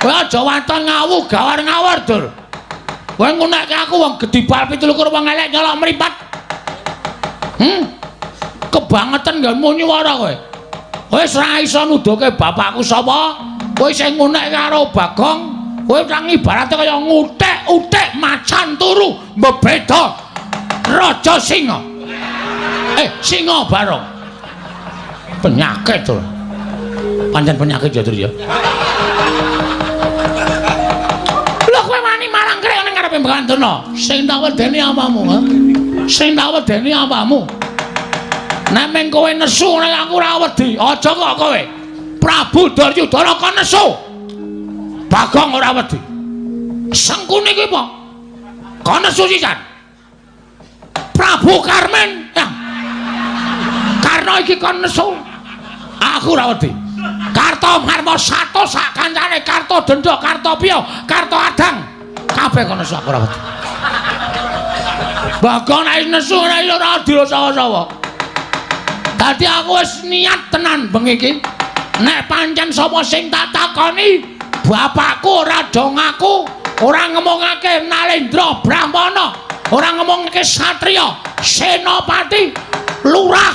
Kowe aja waton ngawu gawar ngawur, Dur. Kowe ngunekke aku wong gedibal 27 wong elek nyolok mripat. Kebangetan nggonmu nyuwara kowe. Wis ora iso nuduhke bapakku sapa? Kowe sing ngunekke karo Bagong, kowe nang ibarate kaya ngutik-utik macan turu mbebeda Raja Singa. Singa Barong. Penyakit to. Pancen penyakit ya, Dur ya. Lho kowe wani marang krek ning ngarepe Begawan Durna. Sing tak wedeni apamu, ha? Sing tak wedeni apamu? Nek meng kowe nesu nek aku ora wedi. Aja kok kowe. Prabu Duryudana kon nesu. Bagong ora wedi. Sengkuni kuwi apa? Kon nesu sisan. Prabu Karmen. Ya. Karna iki kon nesu. Aku ora wedi. Karto Marmo sato sak kancane Karto Denda, Karto Piyo, Karto Adang. Kabeh kon nesu aku ora wedi. Bagong nek nesu ora iso ora dirasawa-sawa. Dadi aku wis niat tenan bengi iki. Nek pancen sapa sing tak takoni, bapakku ora do ngaku, ora ngomongake Nalendra Brahmana, ora ngomongake satriya, senopati, lurah.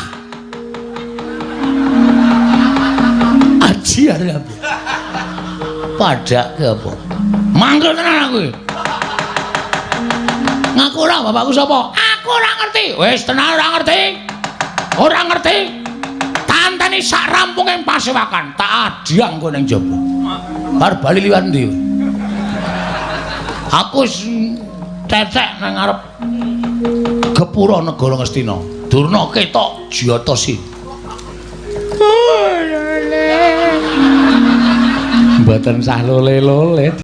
Aji arep apa? Padake apa? Mangkel tenan aku iki. Ngaku ora bapakku sapa? Aku ora ngerti. Wis tenan ora ngerti. Ora ngerti. Tanteni sak rampunge pasewakan, tak adhyang kowe ning jaba. Bar bali liwat ndi? Aku wis cecek nang ngarep gepura negara Ngastina. Durna ketok jiyatasi. Mboten sah lole-lole.